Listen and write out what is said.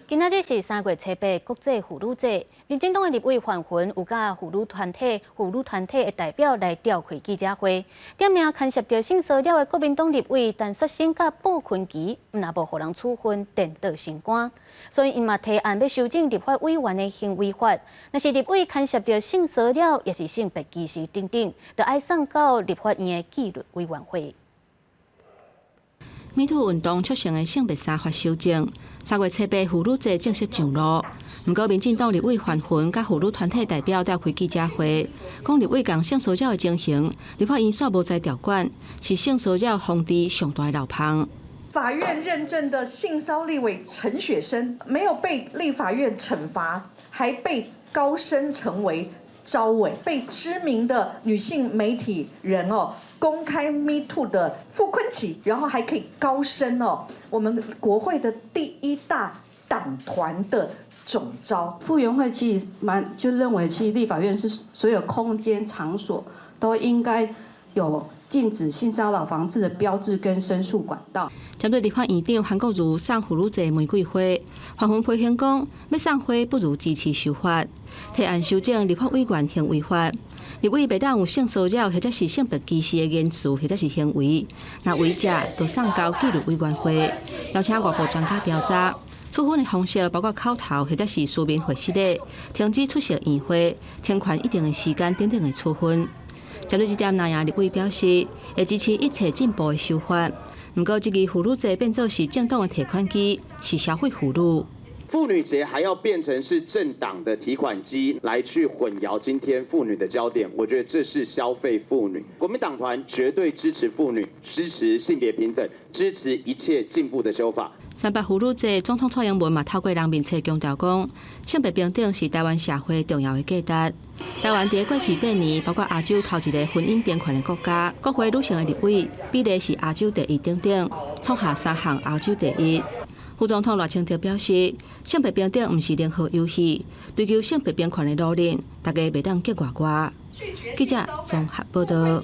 今仔日是3月7日國際婦女節，民進黨的立委范雲有佮婦女團體的代表來召開記者會，點名牽涉著性騷擾的國民黨立委陳雪生佮布坤琪，毋但無予人處分，顛倒升官，所以𪜶嘛提案欲修正立法委員的行為法，若是立委牽涉著性騷擾，抑是性別歧視等等，就愛送到立法院的紀律委員會。 MeToo 運動促成的性別三法修正，3月7日婦女節正式上路。毋過，民進黨立委范雲佮婦女團體代表召開記者會，講立委共性騷擾的情形，立法院煞無才調管，是性騷擾防治上大的漏縫。法院認證的性騷立委陳雪生，沒有被立法院懲罰，還被高升成為召委，被知名的女性媒體人哦公開 Me Too 的傅崐萁，然後還可以高升哦，我們國會的第一大黨團的總召。傅園會其實蠻就認為，其實立法院是所有空間場所都應該有禁止性騷擾防治的標誌跟申訴管道。針對立法院長韓國瑜送婦女節玫瑰花，范雲批評講，欲送花不如支持修法，提案修正立法委員行為法，立委袂當有性騷擾或者是性別歧視的言辭或者是行為，若違者就送交紀律委員會，邀請外部專家調查。處分的方式包括口頭或者是書面會失禮、停止出席院會、停權一定的時間等等的處分。針對這點，藍營立委表示會支持一切進步的修法。毋過，這个婦女節變做是政黨的提款機，是消費婦女。婦女節還要變成是政黨的提款機，來去混淆今天婦女的焦點，我覺得這是消費婦女。國民黨團絕對支持婦女，支持性別平等，支持一切進步的修法。3八婦女節，總統蔡英文嘛透過人面冊強調講，性別平等是台灣社會重要的價值。台灣佇過去8年，包括亞洲頭一个婚姻平權的國家，國會女性的立委比例是亞洲第一等等，創下三項亞洲第一。副總統賴清德表示，性別平等毋是零和遊戲，追求性別平權的努力，大家袂當結外外。記者綜合報道。